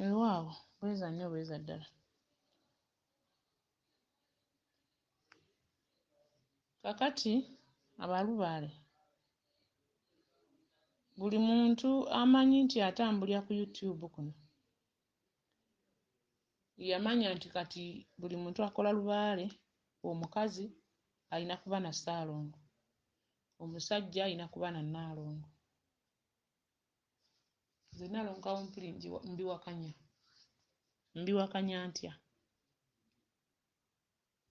Weewaawo bweza nnyo bweza ddala. Kakati abalubaale buli muntu amanyi nti atambulira ku YouTube kuno yamanya nti kati buli muntu akola lubaale omukazi alina kuba na Ssaalongo, omusajja alina kuba na Nnaalongo. Nze Nnaalongo Kawumpuli mbiwakanya. Mbiwakanya ntya?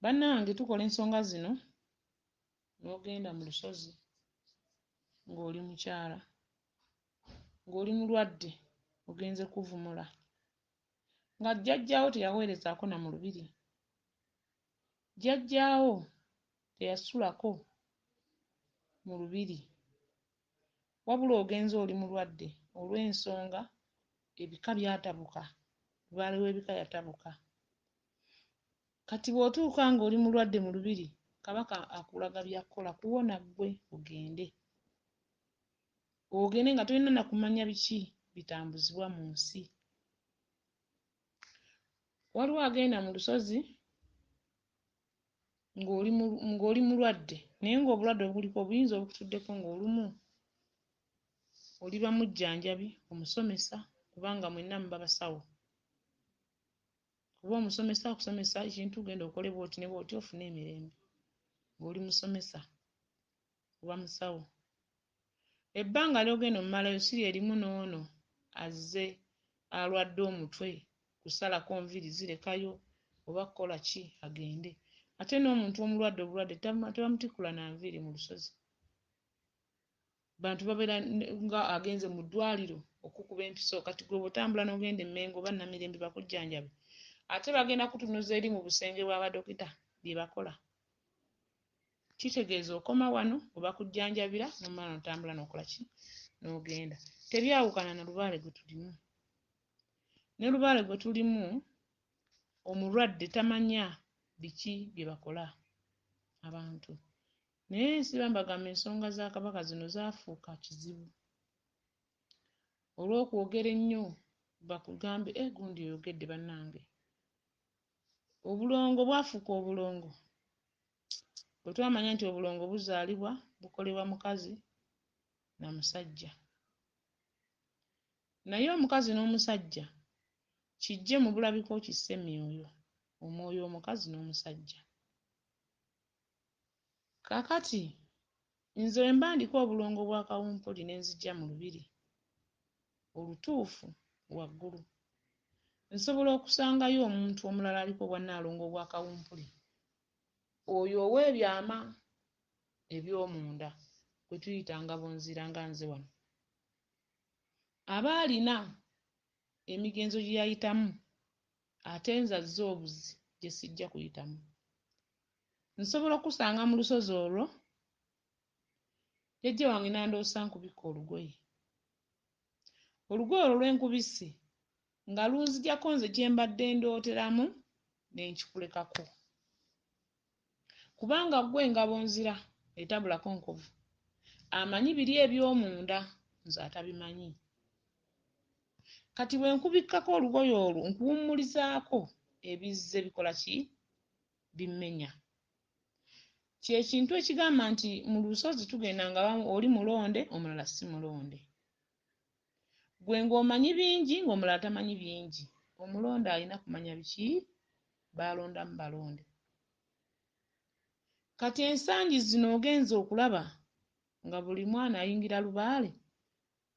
Bannange tukola ensonga zino n'ogenda mu lusozi ng'oli mukyala, ng'oli mulwadde ogenze kuvumula, nga jjajjaawo teyaweerezaako na mu lubiri, jjajjaawo teyasulako mu lubiri, wabula ogenze oli mulwadde olw'ensonga ebika byatabuka, lubaale w'ebika yatabuka. Kati bw'otuuka ng'oli mulwadde mu lubiri, Kabaka akulaga bya kukola kuwona ggwe ogende. Ogende nga tolina na kumanya biki bitambuzibwa mu nsi. Waliwo agenda mu lusozi ng'oli mulwadde naye ng'obulwadde obukuliko obuyinza obukutuddeko ng'olumu oliba mujjanjabi, omusomesa kubanga mwenna muba basawo. Kuba omusomesa akusomesa ekintu genda okole bw'oti ne bw'oti ofune emirembe ng'oli musomesa oba musawo. Ebbanga ly'ogenda omumalayo si lye limu n'ono azze alwadde omutwe kusalako nviiri zirekayo oba kukola ki agende. Ate n'omuntu omulwadde obulwadde tebamutikkula na nviiri mu lusozi. Bantu babeera nga agenze mu ddwaliro okukuba empiso kati gwe bw'otambula n'ogenda e Mmengo oba Namirembe bakujjanjabe ate bagenda kutunuza eri mu busenge bwa badokita bye bakola. Kitegeeza okoma wano we bakujjanjabira n'omala n'otambula n'okola ki n'ogenda. Tebyawukana na lubaale gwe tulimu. Ne lubaale gwe tulimu omulwadde tamanya biki bye bakola abantu. Naye nsiba mbagamba ensonga za Kabaka zino zaafuuka kizibu olw'okwogera ennyo bakugambe eh gundi oyogedde bannange. Obulongo bwafuuka obulongo. Bwe twamanya nti obulongo buzaalibwa bukolebwa mukazi na musajja. Naye omukazi n'omusajja kijje mu bulabika okisse emyoyo, omwoyo omukazi n'omusajja. Kaakati nze bwe mba ndiko obulongo bwa kawumpuli ne nzija mu lubiri olutuufu waggulu, nsobola okusangayo omuntu omulala aliko obwannaalongo obwa kawumpuli oyo ow'ebyama eby'omunda gwe tuyita Ngabonzira nga nze wano. Aba alina emigenzo gye yayitamu ate nze azze obuzi gye sijja kuyitamu. Nsobola okukusanga mu lusozi olwo, jjajja wange n'andoosa nkubikka olugoye. Olugoye olwo lwe nkubisse nga lunzigyako nze kye mbadde ndooteramu ne nkikulekako. Kubanga ggwe Ngabonzira etabulako nkovu, amanyi biri eby'omunda nze atabimanyi. Kati bwe nkubikkako olugoye olwo nkuwummulizaako ebizze bikola ki? Bimmenya. Kye kintu ekigamba nti mu lusozi tugenda nga oli mulonde omulala si mulonde. Ggwe ng'omanyi bingi ng'omulala tamanyi bingi. Omulonde alina kumanya biki b'alondamu balonde. Kati ensangi zino ogenze okulaba nga buli mwana ayingira lubaale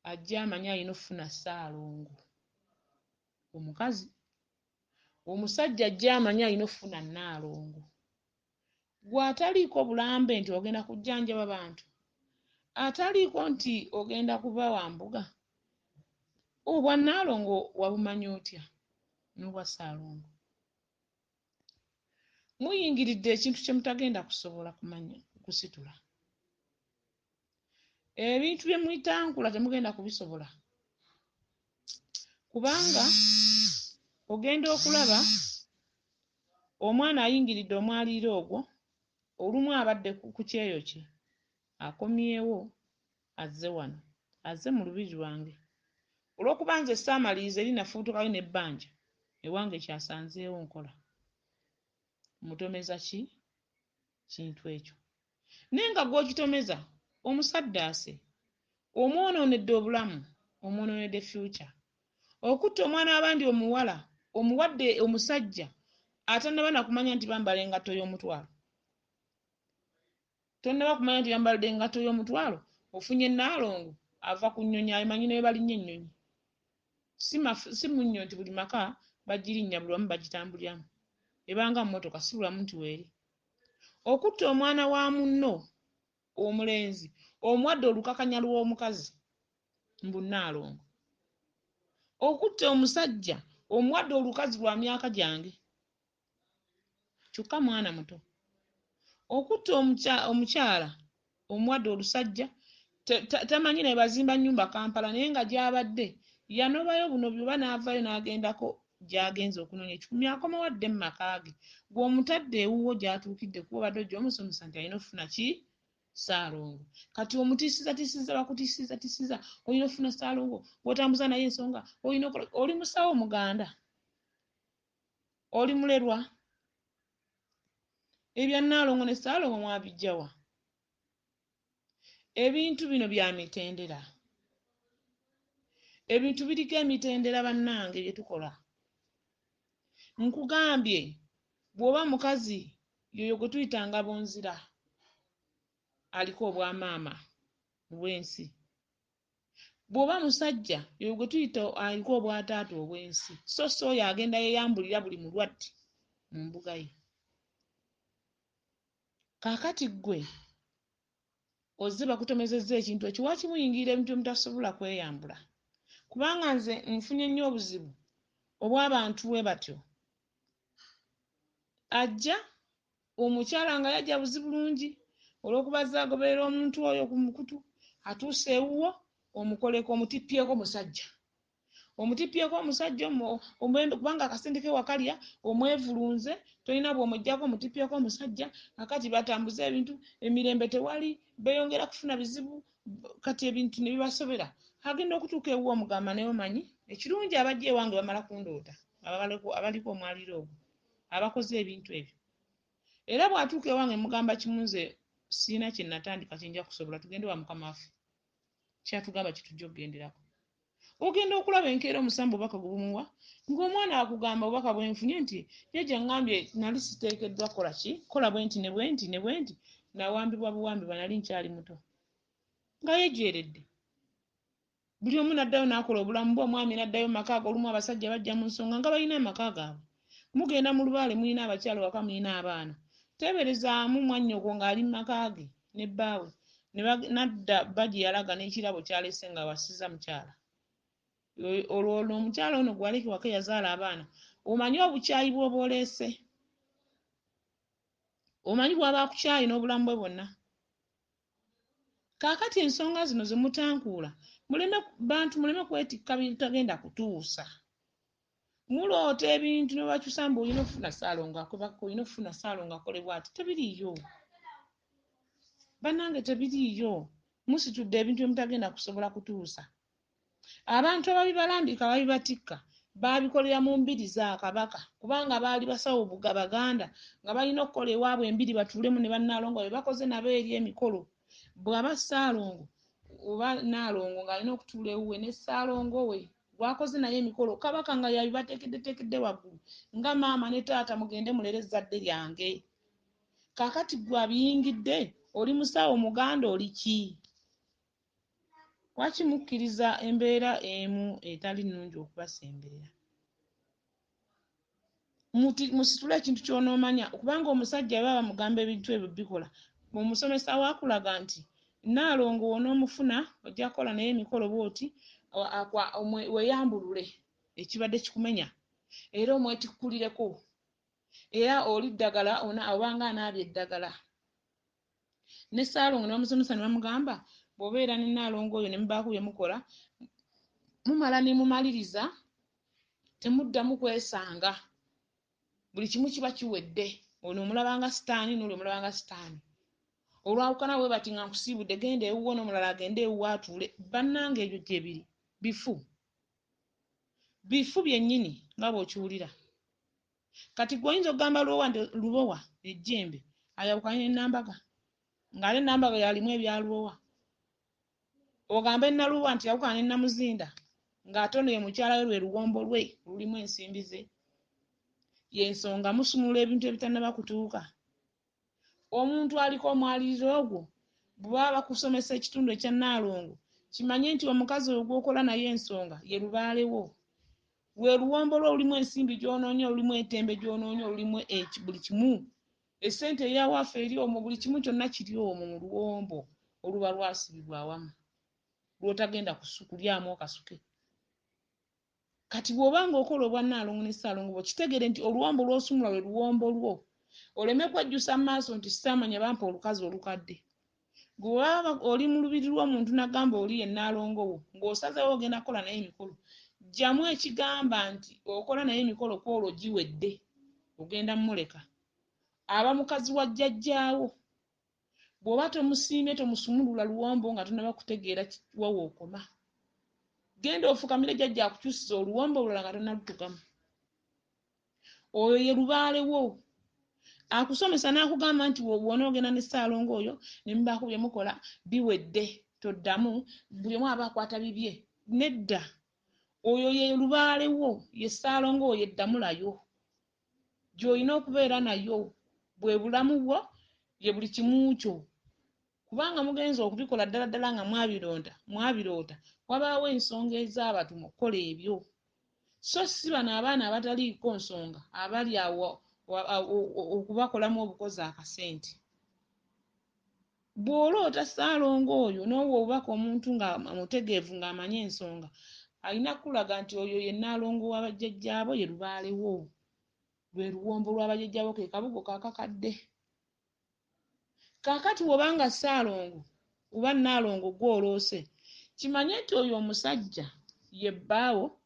ajja amanyi alina okufuna Ssaalongo omukazi, omusajja ajja amanyi alina okufuna Nnaalongo. Ggwe ataliiko bulambe nti ogenda kujjanjaba bantu, ataliiko nti ogenda kuba wa mbuga, obwa Nnaalongo wabumanya otya n'obwa Ssaalongo? Muyingiridde ekintu kye mutagenda kusobola kumanya kusitula. Ebintu bye muyitankula temugenda kubisobola kubanga ogenda okulaba omwana ayingiridde omwaliiro ogwo olumu abadde ku kyeyo kye akomyewo azze wano azze mu lubiri lwange. Olw'okuba nze saamaliriza eri nafuutukayo n'ebbanja, ewange kyasanzeewo nkola. Mutomeza ki kintu ekyo? Naye nga gw'okitomeza omusaddaase, omwonoonedde obulamu, omwonoonedde future. Okutta omwana w'abandi omuwala, omuwadde omusajja atannaba na kumanya nti bambala engatto y'omutwalo. Tonnaba kumanya nti yambalidde engatto y'omutwalo, ofunye Nnaalongo ava ku nnyonyi amanyi ne bwe balinnya ennyonyi. Si munnyo nti buli maka bagirinnya buli wamu bagitambuliramu. Ebanga mmotoka si buli wamu nti weeri. Okutta omwana wa munno omulenzi omuwadde olukakanya lw'omukazi mbu Nnaalongo. Okutta omusajja omuwadde olukazi lwa myaka gyange kyokka mwana muto. Okutta omukyala omuwadde olusajja tamanyi naye bazimba nnyumba Kampala naye nga gy'abadde yanobayo buno byoba n'avaayo n'agendako gy'agenze okunoonya ekikumi akomawo adde mu maka ge. Ggwe omutadde ewuwo gy'atuukidde kuba obadde ojja omusomesa nti alina okufuna ki? Ssaalongo. Kati omutiisizatiisiza bakutiisizatiisiza olina okufuna ssaalongo gw'otambuza naye ensonga olina okola oli musawo Omuganda oli mulerwa ebya Nnaalongo ne Ssaalongo mwabiggya wa? Ebintu bino bya mitendera. Ebintu biriko emitendera bannange bye tukola. Nkugambye bw'oba mukazi yoyo gwe tuyita Ngabonzira aliko obwamaama obw'ensi. Bw'oba musajja yoyo gwe tuyita aliko obwataata obw'ensi so si oyo agenda yeeyambulira buli mulwadde mu mbuga ye. Kaakati ggwe ozze bakutomezezza ekintu ekyo waaki muyingirira ebintu bye mutasobola kweyambula? Kubanga nze nfunye nnyo obuzibu obw'abantu bwe batyo. Ajja omukyala nga yajja buzi bulungi olw'okuba azze agoberera omuntu oyo ku mukutu, atuuse ewuwo omukoleko omutippyeko musajja. Omutippyeko omusajja kubanga akasente ke wakalya omwevulunze tolina bw'omuggyako omutippyeko omusajja akati batambuze ebintu emirembe tewali beeyongera kufuna bizibu kati ebintu ne bibasobera. Agenda okutuuka ewuwo omugamba naye omanyi ekirungi abajja ewange bamala kundoota abaliko omwaliiro ogwo abakoze ebintu ebyo. Era bw'atuuka ewange mugamba kimu nze sirina kye natandika kye nja kusobola tugende wa mukama waffe kyatugamba kye tujja okugenderako. Ogenda okulaba enkeera omusamba obubaka gwe bumuwa ng'omwana akugamba obubaka bwe nfunye nti jjajja ngambye nali siteekeddwa kukola ki kola bwe nti ne bwe nti ne bwe nti nawambibwa buwambibwa nali nkyali muto nga yejeeredde. Buli omu n'addayo n'akola obulamu bwe omwami n'addayo mu maka ge olumu abasajja bajja mu nsonga nga balina amaka gaabwe. Mugenda mu lubaale mulina abakyala waka mulina abaana. Teeberezaamu mwannyoko ng'ali mu maka ge ne bbaawe n'adda bba gye yalaga n'ekirabo ky'alese ng'awasizza mukyala. Olwo olwo omukyala ono gwe waleka ewaka eyazaala abaana omanyi obukyayi bw'oba oleese? Omanyi bw'aba akukyaye n'obulamu bwe bwonna? Kaakati ensonga zino ze mutankuula muleme bantu muleme kwetikka bitagenda kutuusa. Muloota ebintu ne bakyusa mbu olina okufuna Ssaalongo akwebakako, olina okufuna Ssaalongo akole bw'ati. Tebiriiyo. Bannange tebiriiyo. Musitudde ebintu bye mutagenda kusobola kutuusa. Abantu ababibalambika ababibatikka baabikolera mu mbiri za Kabaka kubanga baali basawo buga Baganda nga balina okukola ewaabwe embiri batuulemu ne bannaalongo be bakoze nabo eri emikolo. Bw'aba Ssaalongo oba Nnaalongo ng'alina okutuula ewuwe ne Ssaalongo we gw'akoze naye emikolo Kabaka nga y'abibateekeddeteekedde waggulu nga maama ne taata mugende mulere ezzadde lyange. Kaakati ggwe abiyingidde oli musawo Muganda oli ki? Lwaki mukkiriza embeera emu etali nnungi okubasemberera? Musitule ekintu ky'onoomanya kubanga omusajja bwe baba bamugamba ebintu ebyo bikola omusomesa we akulaga nti Nnaalongo w'onoomufuna ojja kukola naye emikolo bw'oti weeyambulule ekibadde kikumenya era omwetikkulireko era oli ddagala obanga anaabye eddagala. Ne Ssaalongo ne bamusomesa ne bamugamba bw'obeera ne Nnaalongo oyo ne mubaako bye mukola mumala ne mumaliriza temuddamu kwesanga buli kimu kiba kiwedde ono omulaba nga sitaani n'oli omulaba nga sitaani olwawukana bwe bati nga nkusiibudde genda ewuwo n'omulala agende ewuwo atuule bannange ebyo gye biri bifu. Bifu byennyini nga bw'okiwulira. Kati ggwe oyinza okugamba Lubowa nti Lubowa ejjembe ayawukanye ne Nambaga, ng'ate Nambaga y'alimu ebya Lubowa. Ogambe Nalubowa nti yawukana ne Namuzinda, ng'ate ono ye mukyala we lwe luwombo lwe olulimu ensimbi ze. Y'ensonga musumulula ebintu ebitannaba kutuuka. Omuntu aliko omwaliriro ogwo bwe baba bakusomesa ekitundu ekya Nnaalongo, kimanye nti omukazi oyo gw'okola naye ensonga ye lubaale wo. Lwe luwombo lwo olulimu ensimbi gy'onoonya, olulimu etembe gy'onoonya, olulimu buli kimu. Essente eyawaffe eri omwo, buli kimu kyonna kiri omwo mu luwombo oluba lwasibibwa awamu, lw'otagenda kulyamu okasuke. Kati bw'oba ng'okola obwa Nnaalongo ne Ssaalongo bwo, kitegeere nti oluwombo lw'osumula lwe luwombo lwo. Oleme kwejjusa mu maaso nti ssaamanya bampa olukazi olukadde. Gwe bw'oba oli mu lubiri lw'omuntu n'agamba oli ye Nnaalongo wo, ng'osazeewo ogenda kukola naye emikolo, ggyamu ekigamba nti okola naye emikolo ku olwo giwedde, ogenda mmuleka. Aba mukazi wa jjajjaawo. Bw'oba tomusiimye tomusumulula luwombo nga tonnaba kutegeera wa w'okoma. Genda ofukamire jjajja akukyusize oluwombo olulala nga tonnalutugamu. Oyo ye lubaale wo. Akusomesa n'akugamba nti bw'onoogenda ne Ssaalongo oyo ne mubaako bye mukola biwedde toddamu, buli omu aba akwata bibye. Nedda. Oyo ye lubaale wo, ye Ssaalongo wo, ye ddamula yo gy'olina okubeera nayo, bwe bulamu bwo, ye buli kimu kyo. Kubanga mugenze okubikola ddala ddala nga mwabironda, mwabiroota, wabaawo ensonga ezaabatuma okukola ebyo. So si bano abaana abataliiko nsonga abali awo okubakolamu obukozi akasente. Bw'oloota Ssaalongo oyo n'owa obubaka omuntu nga mutegeevu ng'amanyi ensonga, alina kukulaga nti oyo ye Nnaalongo wa bajjajjaabo, ye lubaale wo. Lwe luwombo lwa bajjajjaabo, ke kabugo ko akakadde. Kaakati bw'oba nga Ssaalongo oba Nnaalongo gw'oloose, kimanye nti oyo omusajja ye bbaawo.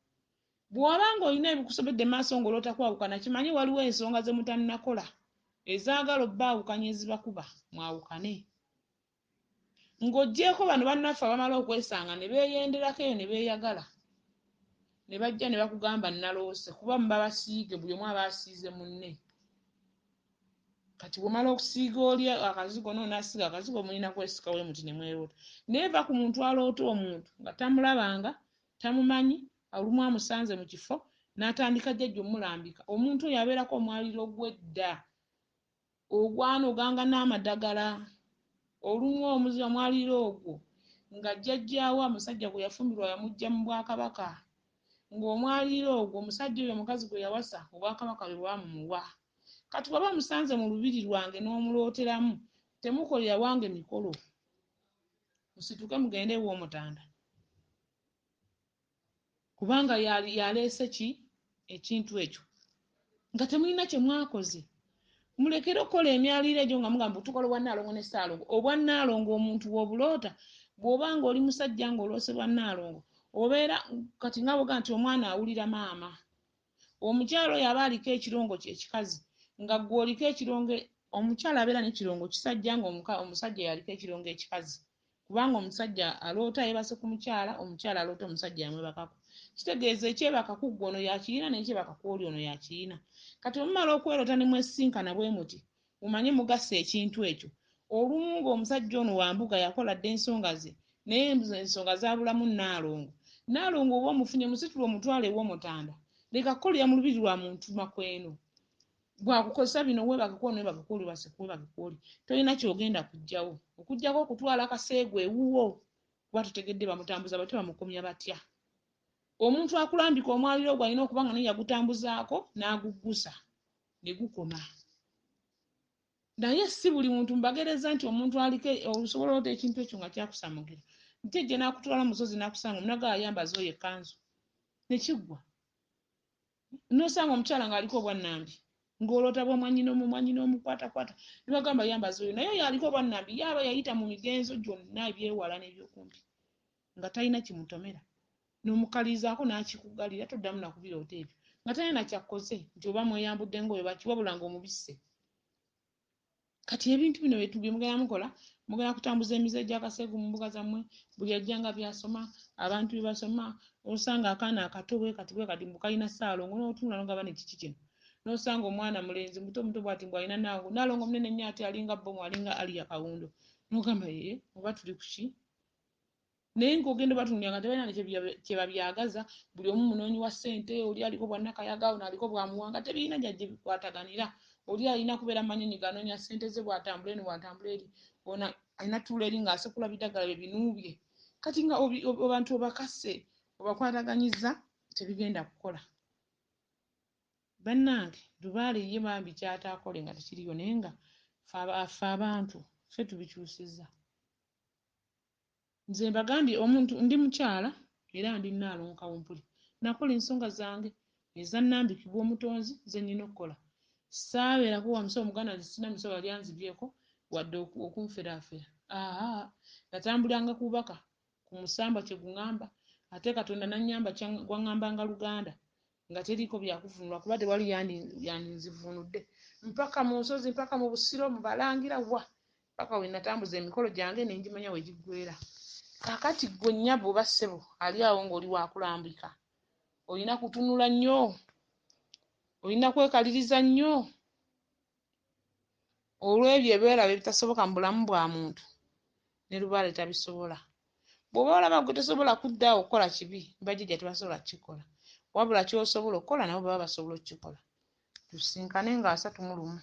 Bw'oba ng'olina ebikusobedde mu maaso ng'oloota kwawukana, kimanye waliwo ensonga ze mutannakola ezaagala obbaawukanya ezibakuba mwawukane. Ng'oggyeeko bano bannaffe abamala okwesanga ne beeyenderako eyo ne beeyagala ne bajja ne bakugamba nnaloose kuba muba basiige buli omu aba asiize munne. Kati bw'omala okusiiga oli akazigo n'ono n'asiiga akazigo mulina kwesika bwe muti ne mweroota. Naye va ku muntu aloota omuntu nga tamulabanga, tamumanyi, olumu amusanze mu kifo n'atandika jjajja omulambika. Omuntu oyo abeerako omwaliro gw'edda ogwanoganga n'amadagala. Olumu omwaliro ogwo nga jjajjaawe omusajja gwe yafumbirwa yamuggya mu bwakabaka. Ng'omwaliro ogwo omusajja oyo omukazi gwe yawasa obwakabaka bwe bwamumuwa. Kati bw'aba amusanze mu lubiri lwange n'omulooteramu, temukolera wange mikolo. Musituke mugende ew'Omutanda. Kubanga yaleese ki ekintu ekyo nga temulina kye mwakoze. Mulekere okukola emyaliro egyo nga mugamba tukola obwa Nnaalongo ne Ssaalongo. Obwa Nnaalongo omuntu bw'obuloota, bw'oba ng'oli musajja ng'oloose bwa Nnaalongo, obeera kati nga bw'ogamba nti omwana awulira maama. Omukyala oyo aba aliko ekirongo kye ekikazi nga ggwe oliko ekirongo, omukyala abeera n'ekirongo kisajja nga omusajja y'aliko ekirongo ekikazi. Kubanga omusajja aloota yeebase ku mukyala, omukyala aloota omusajja yamwebakako. Kitegeeza ekyebaka ku ggwe ono y'akirina n'ekyebaka ku oli ono y'akirina. Kati bwe mumala okweroota ne mwesisinkana bwe muti, mumanye mugasse ekintu ekyo. Olumu ng'omusajja ono wa mbuga yakola dda ensonga ze, naye ensonga zaabulamu Nnaalongo. Nnaalongo oba omufunye musitule omutwale ew'Omutanda. Leka kukolera mu lubiri lwa muntu makweno. Bw'akukozesa bino weebake ku ono, weebake ku oli, weebake ku oli. Tolina ky'ogenda kuggyawo okuggyako okutwala akaseegu ewuwo kuba totegedde bamutambuza batya bamukomya batya. Omuntu akulambika omwaliro ogwo alina okuba nga naye yagutambuzaako n'aguggusa ne gukoma. Naye si buli muntu mbagereza nti omuntu aliko osobola oloota ekintu ekyo nga kyakusamukira. Nti ejje n'akutwala mu lusozi n'akusanga omunaga ayambaza oyo ekkanzu ne kiggwa. N'osanga omukyala ng'aliko obwannambi ng'oloota bwa mwannyina omu mwannyina omukwatakwata ne bagamba yambaza oyo naye oyo aliko obwannambi ye aba yayita mu migenzo gyonna ebyewala n'ebyokumpi nga talina kimutomera n'omukalirizaako n'akikugalira toddamu na kubiroota ebyo nga talina na kyakkoze nti oba mweyambudde ng'oyo baki wabula ng'omubisse. Kati ebintu bino bye mugenda mukola Mugenda kutambuza emize gy'akaseegu mu mbuga zammwe, buli ajja nga by'asoma, abantu bye basoma, osanga akaana akato bwe kati bwe kati mbu kalina Ssaalongo, n'otunula n'ogamba ne kiki kino? N'osanga omwana mulenzi muto muto bw'ati mbu alina Nnaalongo munene nnyo ate alinga bbomu, alinga Aliya Kawundo. N'ogamba yee, oba tuli ku ki? Naye ng'ogenda obatunuulira nga tebalina ne kye babyagaza, buli omu munoonyi wa ssente, oli aliko bwa Nakayaga, ono aliko bwa Muwanga, tebirina gya gye bikwataganira. Oli alina kubeera manyonyi g'anoonya ssente ze bw'atambula eno bw'atambula eri, ono alina tuula eri ng'asekula bidagala bye binuubye. Kati nga abantu obakase, obakwataganyizza, tebigenda kukola. Bannange Lubaale ye bambi ky'ataakole nga tekiriyo, naye nga ffe abantu ffe tubikyusizza. Nze mbagambye omuntu ndi mukyala era ndi Nnaalongo Kawumpuli. Nakola ensonga zange ezannambikibwa omutonzi ze nnina okukola. Saabeerako wa musawo Muganda nze sirina musawo yali anzibyeko wadde okunferaafera. Aa, natambulanga ku bubaka ku musambwa kye guŋŋamba ate Katonda n'annyamba gwaŋŋambanga Luganda nga teriiko byakuvvuunulwa kuba tewali yandinzivuunudde mpaka mu nsozi mpaka mu Busiro mu Balangira wa paka we natambuza emikolo gyange ne ngimanya we giggweera. Kaakati ggwe nnyabo oba ssebo ali awo ng'oli wa kulambika olina kutunula nnyo, olina kwekaliriza nnyo olw'ebyo ebyolaba ebitasoboka mu bulamu bwa muntu ne lubaale tabisobola. Bw'oba olaba ggwe tosobola kudda awo kukola kibi, bajjajja tebasobola kukikola. Wabula ky'osobola okukola nabo baba basobola okukikola. Tusisinkane nga 31.